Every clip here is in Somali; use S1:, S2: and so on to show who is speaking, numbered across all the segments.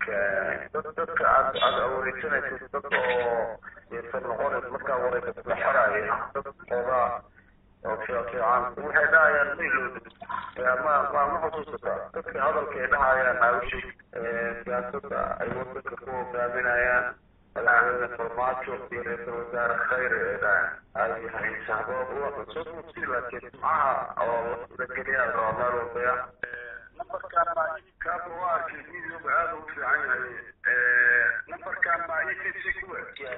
S1: Okay, dadka aad wareysanaysid, dad oo ysan noqonays markaa wareysato la xoraayo, dad xoogaa oo fiican waxay dhahayaan ma ilowdid, ma xusuusataa dadka hadalka ay dhahayaan aa u sheeg siyaasadda ay wadanka ku hogaaminayaan Madaxweyne Farmaajo iyo Ra-iisul Wasaare Khayre ay dhahayaan ay haysaa soo muusi, laakiin jimcaha oo la geliyaa rabaa meel walbaya. Numberkan baa kaaba waa arkay, videoga aad u fiican yahay. Numberkan baa EVC ku haye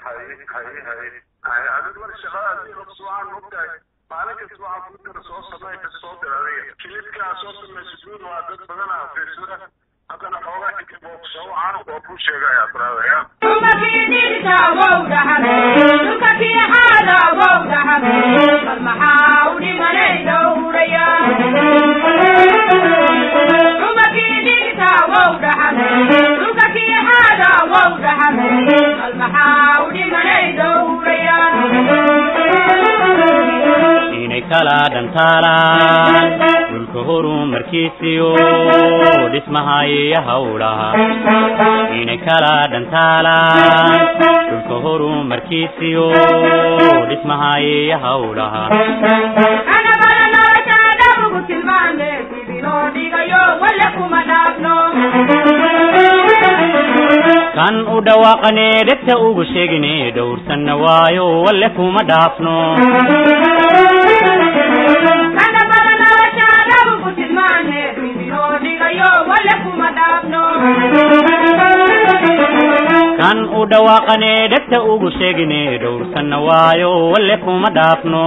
S1: haye haye haye. Adiga mar shaqada hadii qabso, waxaan ogtahay maalin kasta waxaan kuu dira soo samey, soo dir. Adiga kilibkaa soo samaysa guud waa dad badanaa fiirsada, haddana xoogaa kadib oo kusoo wacaan oo kuu sheegaya brother ya.
S2: Bal maxaa u dhimanay dhowraya umakii dhigta wow dhaxan dhulka kiixaada wow dhaxan, bal maxaa u dhimanay dhowraya
S3: inay kala dhantaalaan dhulka horumarkiisiyo dhismaha iyo hawlaha, inay kala dhantaalaan dhulka horumarkiisiyo dhismaha iyo hawlaha.
S2: Anabada nolosha dhabugu tilmaame sidii loo dhigayo wale kuma dhaafno.
S3: Kan u dhawaaqane dhegta ugu sheegine dhowrsanna waayo walle kuma dhaafno.
S2: Anabada nolosha dhabugu tilmaame sidii loo dhigayo wale kuma dhaafno.
S3: Kan u dhawaaqane dhegta ugu sheegine dhowrsanna waayo walle kuma dhaafno.